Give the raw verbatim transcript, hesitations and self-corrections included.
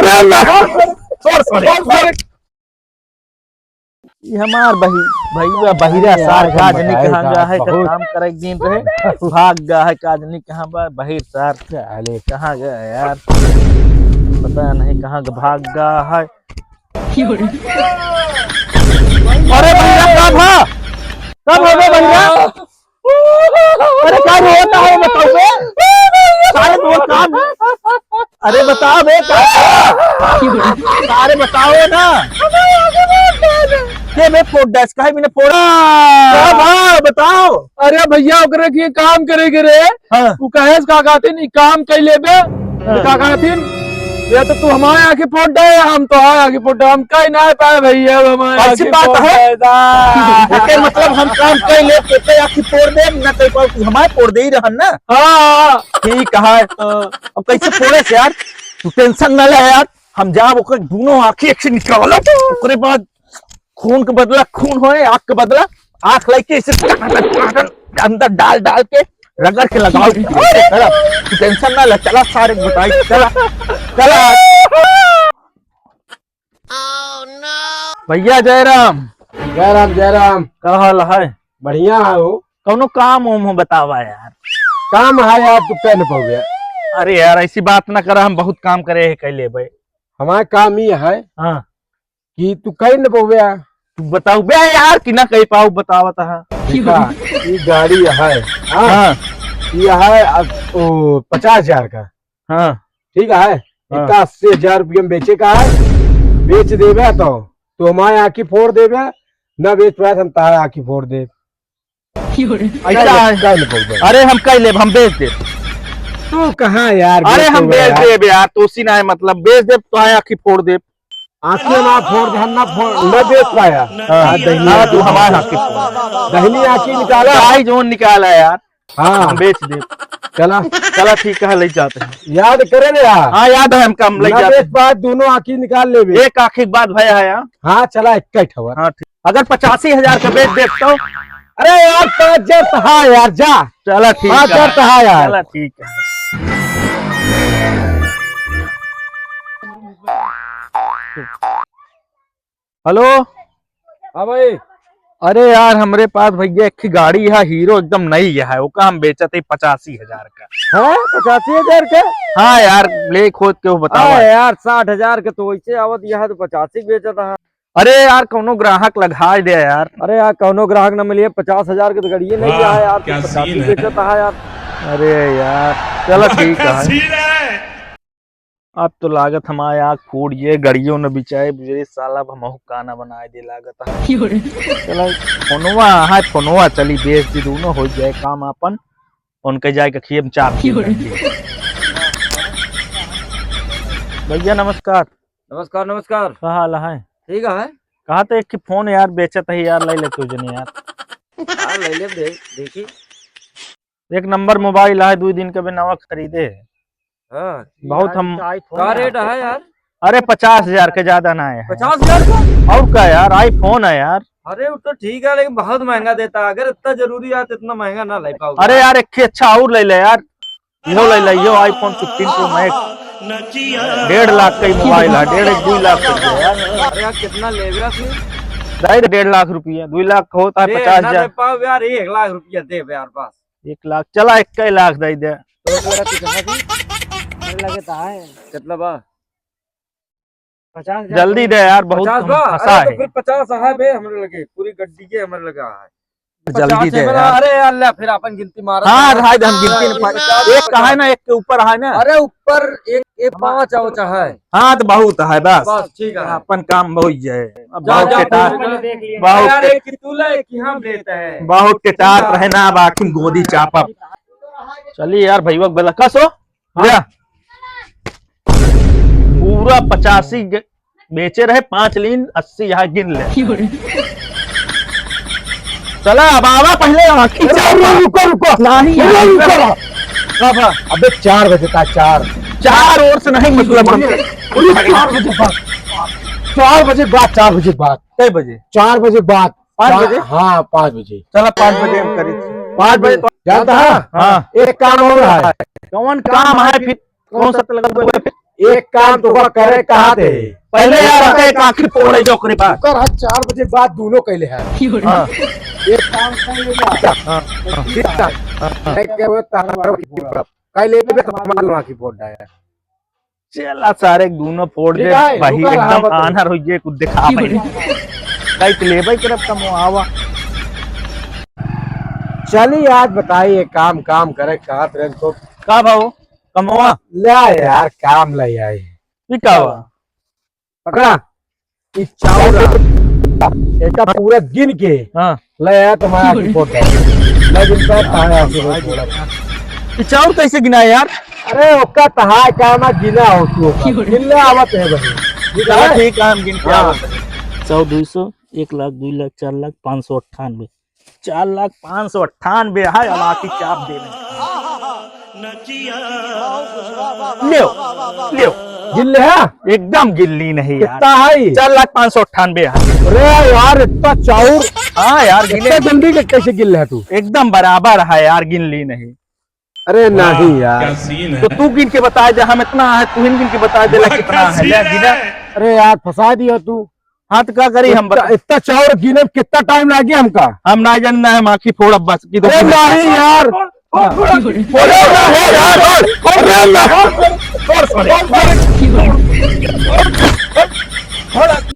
छोड़, छोड़, छोड़। ये हमार बही-, भईया बहिरा अरे यार, सार का हम जाने बताए कहाँ साहब, गा है, का बहुत काम करे के दिन रहे, भाग गा है, का जाने कहाँ बा, बहिर सार। अरे कहाँ गया यार, पता नहीं कहाँ गा, भाग गा है। अरे भैया, का भा? का भा बे भैया? अरे का रोता है, बताओ बे। सारे बोल का? अरे बताओ बे, का? अरे बताओ ना। के बे फोड़ दस, काहे बिना फोड़ा? का भा, बताओ। अरे भैया, ओकरे के काम करे के रे। हाँ। उ कहेस का कहथिन, "ई काम कइ लेबे।" हाँ। तो का कहथिन, "या तो तू हमारे आँखी फोड़ दे, या हम तोहार आँखी फोड़ दे। हम कइ ना पाए भैया, अब हमारे आँखी फोड़ दे दा।" एके मतलब हम काम कइ लेब, तो एके आँखी फोड़ देब, ना कइ पाओ, तू हमारे फोड़ दे ही रहन ना। हाँ, हाँ। ठीक है। हाँ। अब कैसे फोड़े से यार? तू tension ना ले यार, हम जाब ओकर दोनों आँखी एक से निकालब, ओकरे बाद खून के बदला खून होए, आँख के बदला आँख लेके इसे अंदर डाल डाल के रगड़ के लगाओ। चला, तू tension ना ले, चला सारे बताई, चला, चला। भैया जयराम। जयराम, जयराम। का हाल है? बढ़िया है हो। कौनो काम वाम हो बतावा यार। काम है यार, तू कह न पाओगे। अरे यार, ऐसी बात ना करा, हम बहुत काम करे है, कह लेबे। हमारा काम ये है हाँ। कि तू कह न पाओगे यार। तू बताओ बे यार कि ना कह पाओ, बतावत है। देखा, ये गाड़ी है, हाँ? हाँ। ये है अब, ओ, पचास हजार का। हाँ। ठीक है, हाँ। इतना अस्सी हजार रुपये में बेचे का है, बेच देबे तो तू हमारे आँखी फोड़ देबे, ना बेच पाए तो हम तारे आँखी फोड़ देब। ऐसा है? कह ले बोल दे। अरे हम कह लेब, हम बेच देब। तू कहाँ यार अरे बेच हम देबे बेच यार? देब यार, तो उसी ना है मतलब, बेच देब तो है आँखी फोड़ देब। आँखी ना फोड़ दे, हम ना फोड़, ना बेच पाया। हाँ, हाँ, दहिनी हाँ, आँखी तू हमारे निकाल। आँखी फोड़। दहिनी आँखी निकाला। भाई जोन निकाला यार। हाँ। हम बेच देब। चला। चला ठीक है, ले जाते हैं। याद करे रे यार। हाँ, याद है हमका, हम ले ना जाते बेच हैं। पाए, दोनों आँखी निकाल लेबे। एक आँखी के बाद भैया है यहाँ। हाँ, चला, एक ही ठवर। हाँ, ठीक। अगर पचासी हजार का बेच देब तो? अरे यार, पाँच हजार तो हाँ यार, जा। चला ठीक पाँच हजार है। तो हाँ यार। चला ठीक है। हेलो। हाँ भाई। अरे यार, हमरे पास भैया एक ठे गाड़ी है, हीरो एकदम नई है, ओका हम बेचत है पचासी हजार का। हाँ, पचासी हजार का? हाँ यार, ले खोद के वो बतावा। हाँ यार, साठ हजार के तो वैसे आवत, यहाँ तो पचासी के बेचत है। अरे यार, कौनो ग्राहक लगा दे यार। अरे यार, कौनो ग्राहक ना मिले, पचास हजार के तो गाड़िए नहीं वाह, है यार, क्या पचासी सीन है। बेचत है यार। अरे यार, चलो ठीक है। अब तो लागत हमारे आँख फूट ये, गड़ियों न बिचाए बुझे साला, अब हमहू काना बनाए दे लागत है। क्यों रे? चला, फोनवा, हाँ, फोनवा चली, बेच दी, दोनों हो जाए काम आपन, उनके जाए के खिए में चाप दी क्यों रे? जाएंगे। भैया नमस्कार। नमस्कार, नमस्कार। का हाल है? ठीक है। कहा तो एक ठे फोन यार बेचत है यार, ले ले तू जने यार। हाँ, ले ले, दे, देखी। एक नंबर मोबाइल है, दो दिन के बे नवा खरीदे है। हाँ। बहुत यार, हम ये तो iPhone का है। रेट है यार? अरे पचास हजार के ज्यादा ना है। पचास हजार का? और का यार, iPhone है यार। अरे वो तो ठीक है, लेकिन बहुत महंगा देता है। अगर इतना जरूरी है तो इतना महंगा ना ले पाओगे अरे यार। यार, एक ठे अच्छा और ले ले यार, यो ले ले, यो iPhone fifteen Pro Max, डेढ़ लाख का ही मोबाइल है, डेढ़ एक दो लाख का है यार। अरे यार, कितना लेगा फिर? भाई डेढ़ लाख रुपया, दो लाख का होता है, अरे पचास हजार। ना दे पाओ यार, एक लाख रुपया दे यार बस। एक लाख, चला, एक ही लाख दे दे। तो मेरा कुछ है भी? मेरे लगे तो है। कितना बा? पचास हजार जल्दी दे यार, बहुत पचास हम बा? फंसा अरे तो है। फिर पचास है बे, हमरे लगे, पूरी गड्डी के हमरे लगे है। जल्दी पचास दे है बे, यार। अरे यार, ले, फिर अपन गिनती मारत हाँ, है। भाई, हम गिनती नहीं पाए। हाँ, एक का है ना, एक के ऊपर है ना। अरे, ऊपर एक, एक पाँच और चाहे। हाँ, तो बहुत है, बस। बस, ठीक है। अपन काम हो जाए। अब जा, बहुत जा, टेटार, फिर देख लिया। बहुत यार, टे-, एक की तू ले, एक की हम लेते हैं। बहुत टेटार रहे ना, अब आखिर गोदी चापब। चलिए यार, भैया, बेला, कस हो? हाँ। जा। पूरा पचासी ग-, बेचे रहे, पाँच लीन अस्सी यहाँ गिन ले। चला, अब आवा पहले आँखी अरे, चापा। रुको, रुको, रुको। नहीं, अरे, रुको। रुको। कब? अबे, चार बजे का, चार। चार ओर से नहीं मतलब हम अरे, चार बजे बाद। चार बजे बाद, चार बजे बाद। कै बजे? चार बजे बाद। पाँच चार, बजे? हाँ, पाँच बजे। चला, पाँच बजे हम करी। पाँच बजे तो जानता है? हाँ। एक काम और है। कौन काम है फिर? कौन सा लगवा है फिर? एक काम तो करे कहा दे। पहले यार, एक आँखी फोड़ है जो ओकरे बाद। ओकर हर चार बजे बाद दोनों कैले है। हाँ। एक काम कर ले जा। हाँ, हाँ, ठीक है। हाँ, हाँ। नहीं, क्या हुआ, तारा की फोड़। कह ले बे, तो हमारा दोनों आँखी फोड़ डाया। चला सारे दोनों फोड़ दे, ठीक है, भाई, रुका रहा एकदम बता। आन्हर हो गए, कुछ दिखा भाई। कहीं तो लेबे करब कमवा आवा। चली आज बताई, एक काम, काम करे, कहाँ पे तो का भाव? कमवा? ले यार, काम ले आई। ई का बा? पकड़ा। ई चाउर आ। एका पूरा गिन के हाँ। ले आया तुम्हारा आँखी फोड़ डाला। ले गिन के कहाँ है आँखी फोड़ डाला? ई चाउर कैसे गिना है यार? अरे ओका तहाय का ना गिना हो तू ओका। गिन ले आवत है भाई। ठीक चलो है? ठीक है, हम गिन के हाँ। आवत हैं। सौ, दुई सौ, एक लाख, दुई लाख, चार लाख, पाँच सौ अट्ठानबे। चार लाख पाँच सौ अट्ठानबे है, अब आँखी चाप दे रहे हैं। लियो, लियो। गिल्ली है? एकदम गिल्ली नहीं यार। कितना है? चार लाख पाँच सौ अट्ठानबे है। अरे यार, इतना चाउर। हाँ यार, गिने इतना जल्दी के कैसे गिल्ली है तू? एकदम बराबर है यार, गिल्ली नहीं। अरे वाह, नहीं यार। क्या सीन है। तो तू गिन के बता दे, हम इतना है, तू ही गिन के बता दे, वाह, कितना क्या है, सीन ले, है। गिना। अरे यार, फंसा दिया तू। हाँ, तो का करी हम इतना, बता। इतना चाउर गिने में कितना टाइम लागे हमका? हम ना जाने, ना हम आँखी फोड़ब बस, कि तो अरे गिने। नहीं यार। फोड़, फोड़, फोड़, फोड़। अरे नहीं यार, अरे नहीं।